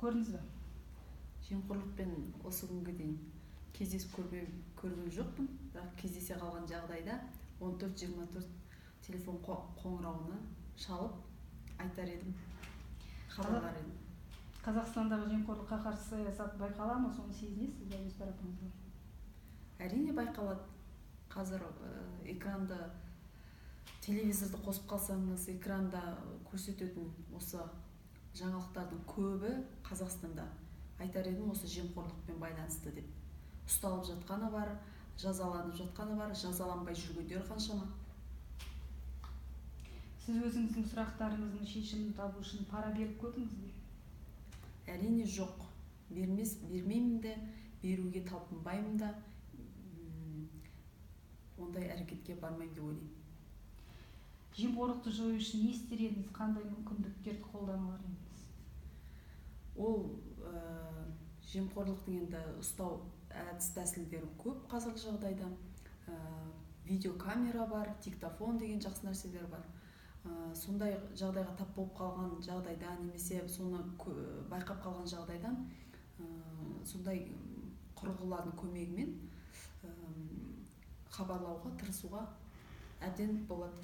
Көрдіңіз бе? Жемқорлықпен осы күнге дейін кездесіп көрген жоқпын, бірақ кездесе қалған жағдайда 14 24 телефон қоңырауына шалып айтар едім, хабарлар едім. Қазақстандағы жемқорлыққа қарсы саясат байқала ма, соны сезінесіз бе өз тарапыңыздан? Әрине, байқалады. Қазір экранды, телевизорды қосып қалсаңыз, экранда көрсететін осы жаңалықтардың көбі Қазақстанда, айтар едім, осы жемқорлықпен байланысты деп. Ұсталып жатқаны бар, жазаланып жатқаны бар, жазаланбай жүргендер қаншама. Сіз өзіңіздің сұрақтарыңыздың шешімін табу үшін пара беріп көрдіңіз бе? Әрине, жоқ. Бермес, бермеймін де, беруге талпынбаймын да, ондай әрекетке бармаймын деп ойлаймын. Жемқорлықты жою үшін не істер едіңіз, қандай мүмкіндіктерді қолданар едіңіз? Ол жемқорлықтың енді ұстау әдіс тәсілдері көп қазіргі жағдайда. Видеокамера бар, диктофон деген жақсы нәрселер бар. Сондай жағдайға тап болып қалған жағдайда немесе соны байқап қалған жағдайдан сондай құрылғылардың көмегімен хабарлауға тырысуға әбден болады.